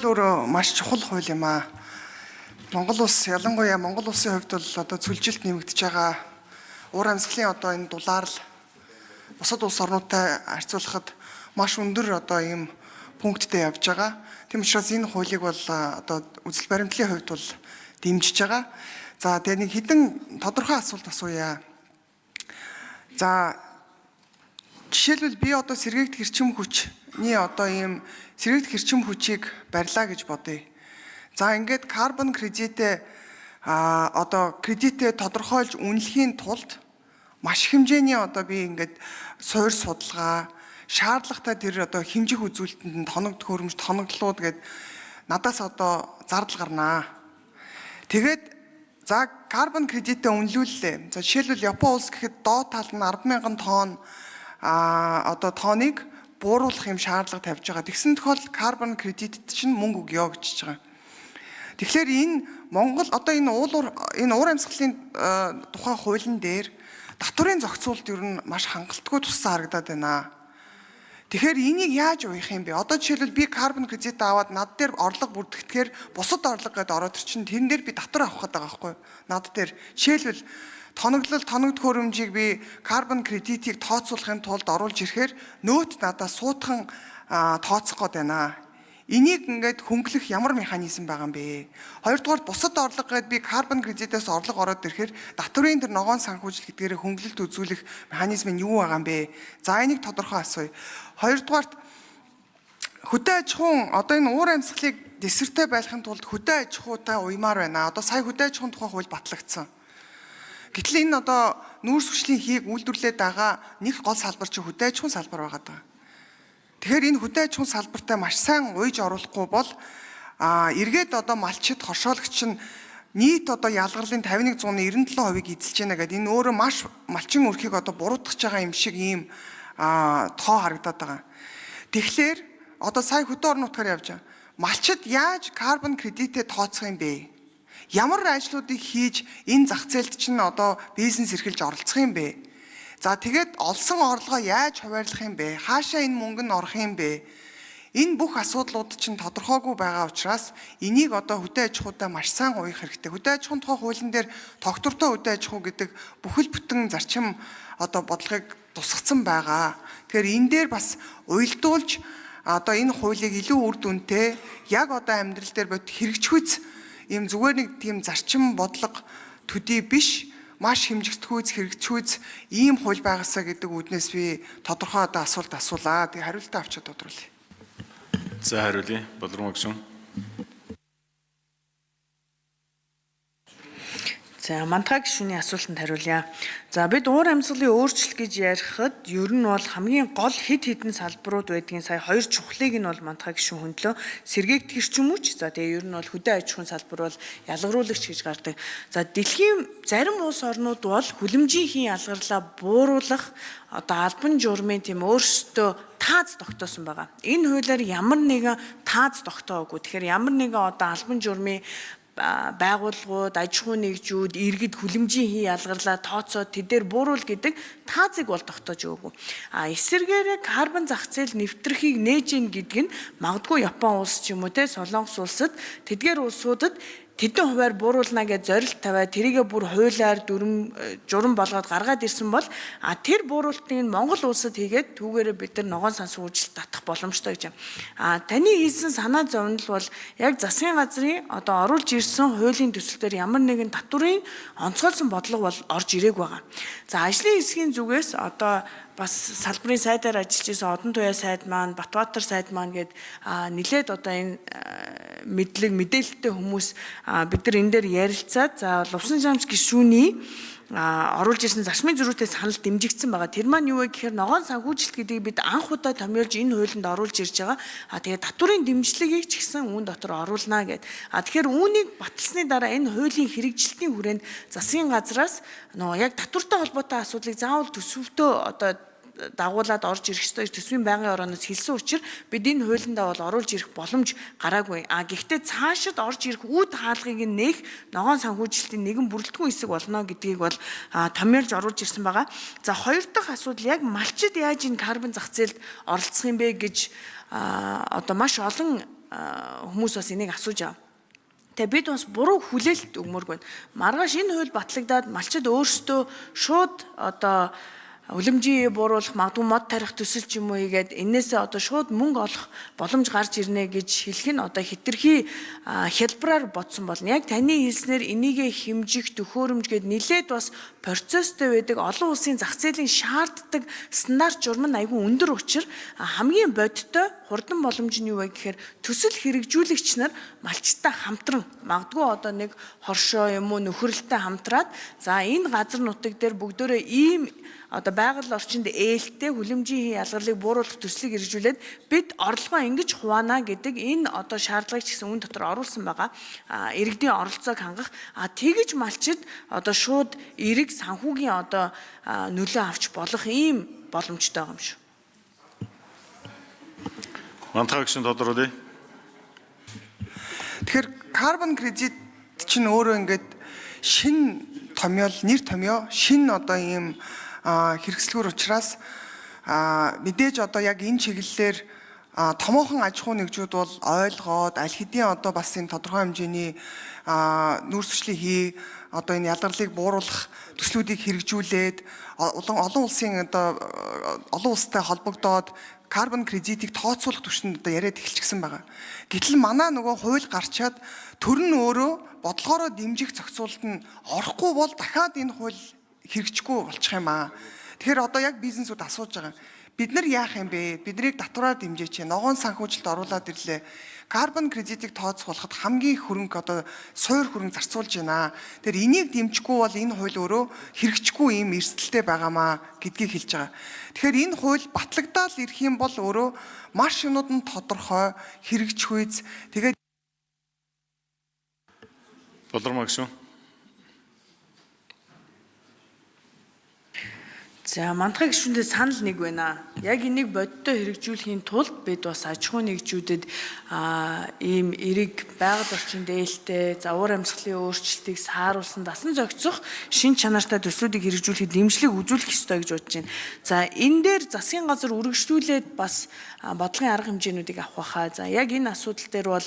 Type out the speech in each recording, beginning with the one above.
Өөрөө маш чухал хууль юм аа. Монгол улс, ялангуяа Монгол улсын хувьд бол одоо цөлжилт нэмэгдэж байгаа уур амьсгалын одоо энэ дулаар л бусад улс орнуудтай харьцуулахад маш өндөр одоо ийм пункттэй явж байгаа. Тийм учраас энэ хуулийг бол одоо үзэл баримтлалын хувьд бол дэмжиж байгаа. За, тэгээ нэг хэдэн тодорхой асуулт асууя. За, жишээлбэл, би одоо сэргээгдэх эрчим хүчний одоо ийм сэргээгдэх эрчим хүчийг барьлаа гэж бодъё. За, ингээд carbon кредитээ одоо кредитээ тодорхойлж үнэлэхийн тулд маш хэмжээний одоо би ингээд суур судалгаа шаардлагатай, тэр одоо хэмжих үзүүлэлтэнд нь тоног төхөөрөмж, тоноглолууд гээд надаас одоо зардал гарнаа. Тэгээд за, carbon кредитээ үнэлүүллээ. За, жишээлбэл, Япон улс гэхэд доод тал нь 10,000 тонн одоо тоныг бууруулах юм шаардлага тавьж байгаа. Тэгсэн тохиолдолд carbon кредитд чинь мөнгө өгөө гэж байгаа. Тэгэхээр энэ Монгол одоо энэ уур амьсгалын тухай хуулийн дээр татварын зохицуулалт ер нь маш хангалтгүй туссан харагдаад байна. Тэгэхээр энийг яаж уях юм бэ? Одоо жишээлбэл, би carbon кредит аваад над дээр орлого бүрдэхээр бусад орлого гэдээ ороод чинь тэрэн дээр би татвар авах гэдэг байгаа байхгүй юу? Над дээр жишээлбэл, тоноглол, тоног төхөөрөмжийг би carbon кредитийг тооцоолохын тулд оруулж ирэхээр нөөт надаас суутхан тооцох гээд байна. Энийг ингээд хөнгөлөх ямар механизм байгаа юм бэ? Хоёрдугаар, бусад орлого гээд би carbon кредитээс орлого ороод ирэхээр татварын тэр ногоон санхүүжилт гэдгээрээ хөнгөлөлт үзүүлэх механизм нь юу байгаа юм бэ? За, энийг тодорхой асууя. Хоёрдугаарт, хөдөө аж ахуйн одоо энэ уур амьсгалыг дэсвэртэй байлгахын тулд хөдөө аж ахуйтай уймаар байна. Одоо сая хөдөө аж ахуйн тухай хууль батлагдсан. Гэтэл энэ одоо нүүрс хүчлийн хийг үйлдвэрлээд байгаа нэг гол салбар чинь хөдөө аж ахуйн салбар байгаа даа. Тэгэхээр энэ хөдөө аж ахуйн салбартай маш сайн уйж оруулахгүй бол эргээд одоо малчид, хоршоологч нь нийт одоо ялгарлын 51.97%-ийг эзэлж байна гэдэг, энэ өөрөө маш малчин өрхийг одоо буруутгах байгаа юм шиг ийм тоо харагдаад байгаа. Тэгэхээр одоо сая хөдөө орон нутгаар явж байгаа. Малчид яаж carbon кредитээ тооцох юм бэ? Ямар ажлуудыг хийж энэ зах зээлд чинь одоо бизнес эрхэлж оролцох юм бэ? За, тэгээд олсон орлогоо яаж хуваарлах юм бэ? Хаашаа энэ мөнгө нь орох юм бэ? Энэ бүх асуудлууд чинь тодорхойгүй байгаа учраас энийг одоо хөдөө аж ахуйтай маш сайн уях хэрэгтэй. Хөдөө аж ахуйн тухай хуулийн дээр тогтвортой хөдөө аж ахуй гэдэг бүхэл бүтэн зарчим одоо бодлогыг тусгацсан байгаа. Тэгэхээр энэ дээр бас уялдуулж одоо энэ хуулийг илүү үр дүнтэй, яг одоо амьдрал дээр бод хэрэгжихүйц ийм зүгээр нэг тийм зарчим бодлого төдий биш, маш хэмжигдэхүйц, хэрэгжихүйц ийм хууль байгаасаа гэдэг үүднээс би тодорхой одоо асуулт асуулаа. Тэгээ хариултаа авчиад тодруулъя. За, хариулъя. Болор гишүүн. За, Мантгай гишүүний асуултанд хариулъя. За, бид уур амьсгалын өөрчлөлт гэж ярихад ер нь бол хамгийн гол хэд хэдэн салбарууд байдгийн, сая хоёр чухлыг нь бол Мантгай гишүүн хөндлөө. Сэргээгдэх эрчим хүч, за, тэгээ ер нь бол хөдөө аж ахуйн салбар бол ялгаруулагч гэж гардаг. За, дэлхийн зарим улс орнууд бол хүлэмжийн хийн ялгарлаа бууруулах одоо албан журмын тийм өөрсдөө тааз тогтоосон байгаа. Энэ хуулиар ямар нэгэн тааз тогтоогүйгүй. Тэгэхээр ямар нэгэн одоо албан журмын байгууллагууд, аж ахуйн нэгжүүд, иргэд хүлэмжийн хий ялгарлаа тооцоод тэдээр бууруул гэдэг таазыг бол тогтоож өгөөгүй. А эсвэргээрээ карбон зах зээл нэвтрэхийг нээж ийн гэдэг нь магадгүй Япон улс ч юм уу те, Солонгос улсад, тэдгээр улсуудад тэдэн хувиар бууруулна гэж зорилт тавиад, тэрийгэ бүр хуулиар дүрм журам болгоод гаргаад ирсэн бол тэр бууруултыг нь Монгол улсад хийгээд түүгээрээ бид нар ногоон санхүүжилт татах боломжтой гэж. А таны хийсэн санаа зовнил бол яг засгийн газрын одоо оруулж ирсэн хуулийн төсөл дээр ямар нэгэн татварын онцгойлсон бодлого бол орж ирээг байгаа. За, ажлын хэсгийн зүгээс одоо бас салбарын сайдаар ажиллаж исэн Одон Туяа сайд маань, Батбаатар сайд маань гээд нилээд одоо энэ мэдлэг мэдээлэлтэй хүмүүс бид нар энэ дээр ярилцаад, за, Лувсан жамч гишүүний оруулж ирсэн зарчмын зөрүүтэй санал дэмжигдсэн байгаа. Тэр маань юу вэ гэхээр ногоон санхүүжилт гэдгийг бид анх удаа томьёолж энэ хуулинд оруулж ирж байгаа. А тэгээд татварын дэмжлэгийг ч гэсэн үүн дотор оруулнаа гэд. А тэгэхээр үүнийг баталсны дараа энэ хуулийн хэрэгжилтийн хүрээнд засгийн газраас нөгөө яг татвартай холбоотой асуудлыг заавал төсөвтөө одоо дагуулад орж ирэх ёстой гэж төсвийн байнгын орооноос хэлсэн учраас бид энэ хуулиндаа бол оруулж ирэх боломж гараагүй. А гэхдээ цаашид орж ирэх үүд хаалгыг нь нээх ногоон санхүүжилтийн нэгэн бүрэлдэхүүн хэсэг болно гэдгийг бол томьёолж оруулж ирсэн байгаа. За, хоёр дахь асуудал, яг малчид яаж энэ карбон зах зээлд оролцох юм бэ гэж одоо маш олон хүмүүс бас энийг асууж байгаа. Тэгээ бид бас буруу хүлээлт өгмөргүй байна. Маргааш энэ хууль батлагдаад малчид өөрсдөө шууд одоо үлэмжийн бууруулах, магадгүй мод тарих төсөл ч юм уу хийгээд энээсээ одоо шууд мөнгө олох боломж гарч ирнэ гэж хэлэх нь одоо хэтэрхий хялбараар бодсон болно. Яг таны хэлснээр энийгээ хэмжих, төхөөрөмж гээд нилээд бас процесстэй байдаг олон улсын зах зээлийн шаарддаг стандарт журам нь айгүй өндөр учраас хамгийн бодиттой хурдан боломж нь юу вэ гэхээр төсөл хэрэгжүүлэгч нар малчтай хамтран магадгүй одоо нэг хоршоо юм уу нөхөрлөлтэй хамтраад за энэ газар нутаг дээр бүгдөө ийм одоо байгаль орчинд ээлтэй хүлэмжийн ялгарлыг бууруулах төслийг хэрэгжүүлээд бид орлогоо ингэж хуваана гэдэг энэ одоо шаардлагыг ч гэсэн үүн дотор оруулсан байгаа. Иргэдийн оролцоог хангах. Тэгэж малчид одоо шууд эрэг санхүүгийн одоо нөлөө авч болох ийм боломжтой байгаа юм шүү. Мантхаа гишүүн тодруулъя. Тэгэхээр carbon credit чинь өөрөө ингээд шин томьёол, нэр томьёо, шин одоо ийм хэрэгслүүр учраас мэдээж одоо яг энэ чиглэлээр томоохон аж ахуй нэгжүүд бол ойлгоод аль хэдийн одоо бас энэ тодорхой хэмжээний нүүрс хүчлийн хий одоо энэ ялгарлыг бууруулах төслүүдийг хэрэгжүүлээд олон улсын одоо олон улстай холбогдоод карбон кредитийг тооцоолох түвшинд одоо яриад эхэлчихсэн байгаа. Гэтэл манай нөгөө хууль гарчаад төр нь өөрөө бодлогоороо дэмжих зохицуулалт нь орохгүй бол дахиад энэ хууль хэрэгжихгүй болчих юм аа. Тэгэхээр одоо яг бизнесүүд асууж байгаа. Бид нар яах юм бэ? Биднийг татвараар дэмжээч. Ногоон санхүүжилт оруулаад ирлээ. Карбон кредитийг тооцоолоход хамгийн их хөрөнгө одоо суур хөрөнгө зарцуулж байна. Тэгэхээр энийг дэмжихгүй бол энэ хууль өөрөө хэрэгжихгүй ийм эрсдэлтэй байгаамаа гэдгийг хэлж байгаа. Тэгэхээр энэ хууль батлагдаал ирэх юм бол өөрөө маш юмнууд нь тодорхой хэрэгжих үйц. Тэгээд Болормоо гишүүн. За мантхай гишүүндээ санал нэг байна. Яг энийг бодиттой хэрэгжүүлэхийн тулд бид бас аж ахуйн нэгжүүдэд ийм эрэг байгаль орчин дээлтэй, за уур амьсгалын өөрчлөлтийг сааруулсан дасан зохицох шин чанартай төслүүдийг хэрэгжүүлэхэд дэмжлэг үзүүлэх ёстой гэж бодож байна. За энэ дээр засгийн газар үргэлжлүүлээд бас бодлогын арга хэмжээнүүдийг авах байхаа. За яг энэ асуудал дээр бол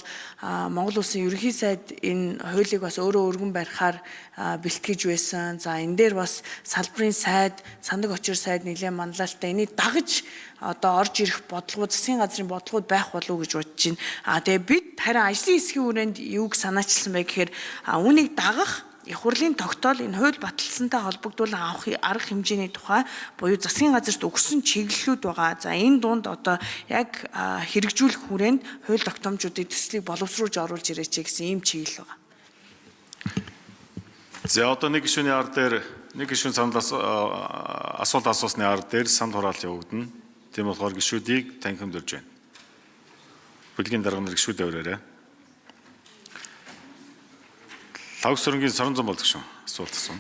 Монгол Улсын ерөнхий сайд энэ хуулийг бас өөрөө өргөн барихаар бэлтгэж байсан. За энэ дээр бас салбарын сайд, сандаг очир сайд нэлээд манлайлалтай энийг дагаж одоо орж ирэх бодлогууд, засгийн газрын бодлогууд байх болов уу гэж бодож байна. Тэгээ бид харин ажлын хэсгийн хүрээнд юуг санаачилсан бэ гэхээр үүнийг дагах их хурлын тогтоол энэ хууль баталсантай холбогдуулан авах арга хэмжээний тухай буюу засгийн газарт өгсөн чиглэлүүд байгаа. За энэ дунд одоо яг хэрэгжүүлэх хүрээнд хууль тогтоомжуудын төслийг боловсруулж оруулж ирээч гэсэн ийм чиглэл байгаа. За одоо нэг гишүүний ар дээр нэг гишүүн санал асуулт асуусны ар дээр санал хураалт явагдана. Тийм болохоор гишүүдийг танхимд урьж байна. Бүлгийн дарга нар гишүүдээ ураарай. Лхагва сурангийн Соронзон болдог шүү. Асуулт асууна.